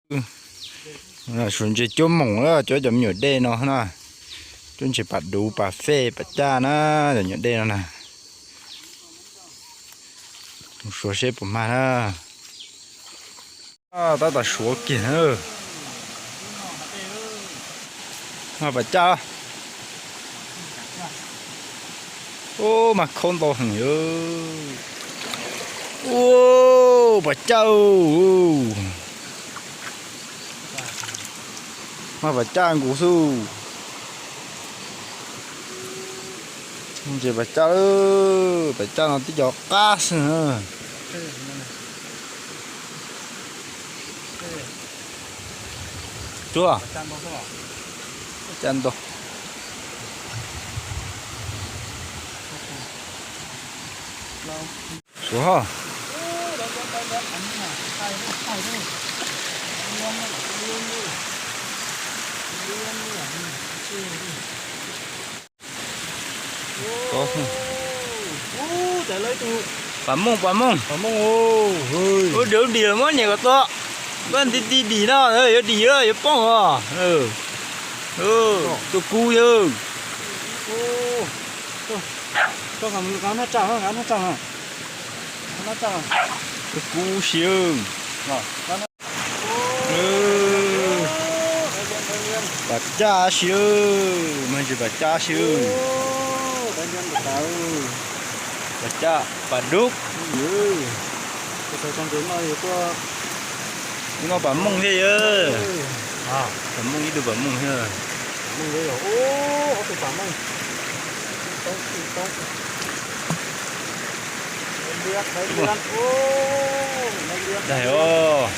Suav ntses cuab moos na, cuab cov me nyuam dej no na. Cuab ntses pas duv pas fej pas caj na, cov me nyuam dej no na. Mus suav seb puas mag na. Tab tom suav kiag na. Mag pas caj. Ub, mag khaub ntau heev. Ub, pas caj. Mag pas caj nkaus xwb. Ntses pas caj, pas caj no tib co qab xwb na. Tuaj, caj ntau. Suav ho. Pas mooj, pas mooj. Ub, dim ub dim los muab niam kom tua. Koj nti ti dim no, yuav dim yuav poob os. Tus kub yawg. Tus kub si. Pas caj si, mag ntses pas caj si. Pas caj, pas dub. Ib no pas mooj thiab yawg. Pas mooj, ib tug pas mooj thiab. Daig os.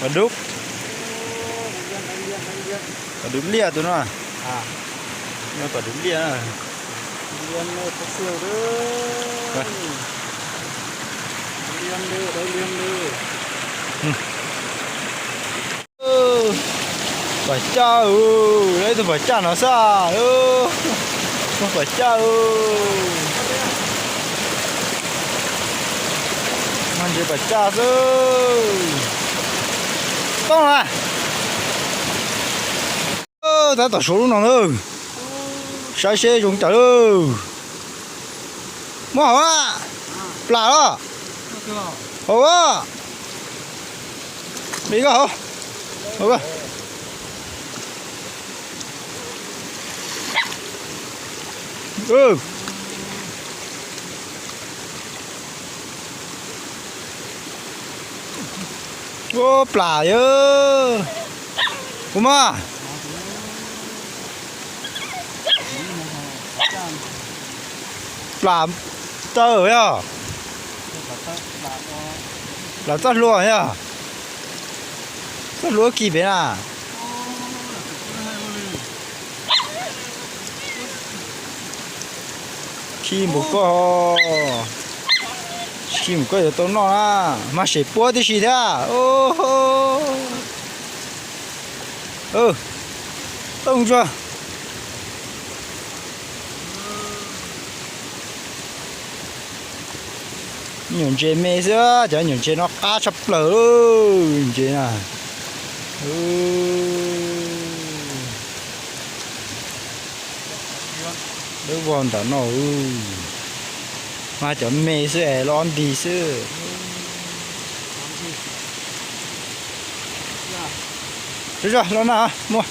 Pas dub. Pas dub liaj tus no. Pas dub liaj. Pas caj, ib tug pas caj no xwb. Pas caj. Mag ntses pas caj xwb. Toob na. Tab tom suav lub no na. Saib seb zoo cas lawm. Muab hauv a. Plam los. Hauv a. Me koj hauv. Hauv. Ua plam yawg. Kuv mas. Plam taw yog. Plam txoj hlua yog. Txoj hlua kis pem na. Khi mus koj, khi mus koj yuav tau noj na, mag sem puab tib si thiab. Tooj tsuag. Nyuam ntses me xwb, cov nyuam ntses no qab tshaj plaws ntses na. Lub vog nram no, mas cov me xwb es los nti xwb. Los na, muaj.